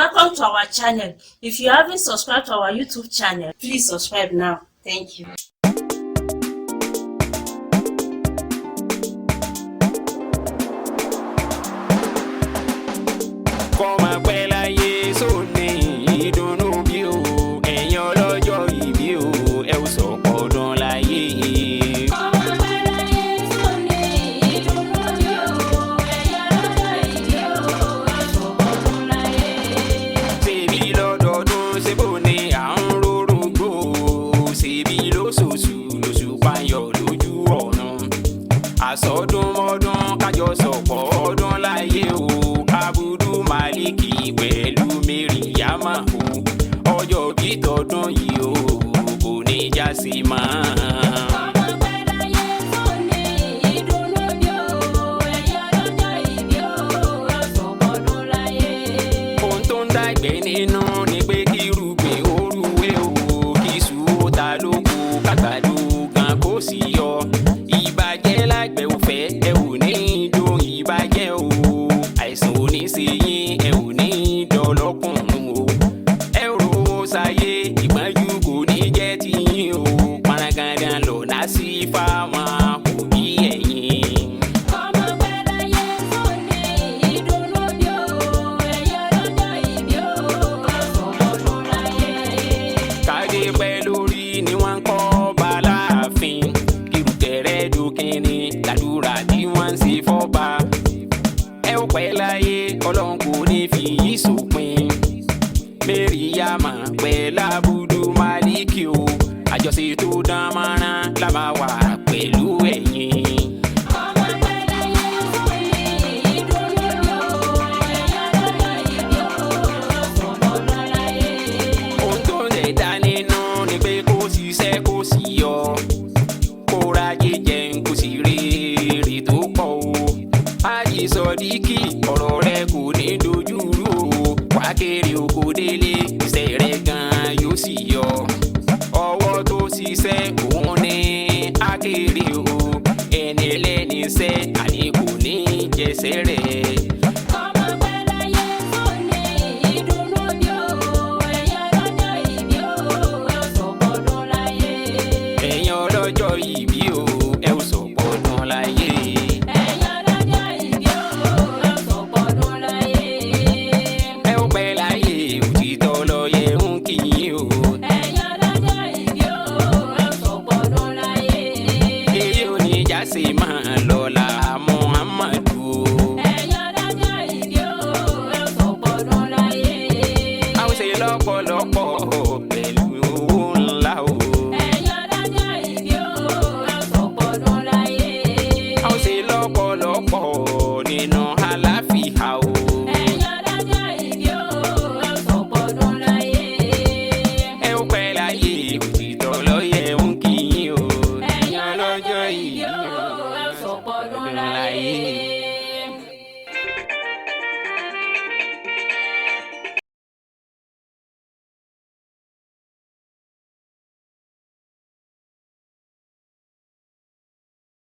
Welcome to our channel. If you haven't subscribed to our YouTube channel, please subscribe now. Thank you. Kọ́ máa pẹ́ láyé sóní ìdùnnú bí o, ẹ̀yin ọlọ́jọ́ ìbí o, ẹ ò sọ̀pọ̀ ọdún láyé. Ọmọ pẹ́ láyé sóní ìdùnnú bí o, ẹ̀yin ọlọ́jọ́ ìbí o, ẹ sọ̀pọ̀ ọdún láyé. Ṣèbí lọ́dọọdún ṣébò ni à ń rórúgbó, ṣèbí lóṣooṣù lóṣù payọ̀ lójú ọ̀run. Àsọdúnmọ́dún kájọ sọ̀pọ̀ ọdún láyé o, Abudu Maliki pẹ̀lú Mẹ́ríyámà o, ọjọ́ bí tọdún yìí o, kò ní já sí mọ́. Ọmọ pẹ́ láyé sóní ìdùnnú bí o, ẹ̀yin ọlọ́jọ́ ìbí o, ẹ sọ̀pọ̀ ọdún láyé. Ohun tó ń dàgbẹ́ nínú ni pé kí irúgbìn ó rúwé o, kí iṣu ó ta lóko, kàgbàdo gan kó sì yọ. Ìbàjẹ́ lágbẹ̀ ò fẹ́, ẹ ò ní í dùn ìbàjẹ́ o. Àìsàn ò ní ṣe yín, ẹ ò ní í dọlọ́kùnrin o. Ẹ ò rówó sáyé, ìpọ́njú kò ní jẹ́ tiyín o. Parangandan lọ̀nà sí fáwọn òbí ẹ̀yin. Ọmọ pẹ́ láyé sóní ìdùnnú bí o, ẹ̀yin ọlọ́jọ́ ìbí o, ẹ sọ̀pọ̀ ọdún láyé. Kádé pẹ́ lórí ni wọ́n ń kọ́ bá láàfin, kìrùkẹ̀rẹ́ dókínní làdúrà tí wọ́n ń ṣe fọ́ba. Ẹ ó pẹ́ láyé, ọlọ́run kò ní fi yí sópin. Mẹ́ríyámà pẹ̀lú Abudu Maliki o, àjọṣe tó dán mọ́rán la máa wà pẹ̀lú ẹ̀yin. Ọmọ pẹ́ láyé sóní ìdùnnú bí o, ẹ̀yin ọlọ́jọ́ ìbí o, ẹ sọ̀pọ̀ ọdún láyé. Ohun tó ń lè dá nínú ni pé kó ṣiṣẹ́ kó sì yọ, kó ráyè jẹun kó sì rí èrè tó pọ̀ o. Hájì Sọdíkì, ọ̀rọ̀ rẹ kò ní dojú rú o, wá kéré oko délé, iṣẹ́ rẹ gan-an yóò sì yọ. Ọwọ́ tó ṣiṣẹ́ òun ní ákéré o, ẹni ẹlẹ́ni iṣẹ́ àní kò ní jẹsẹ̀ rẹ̀.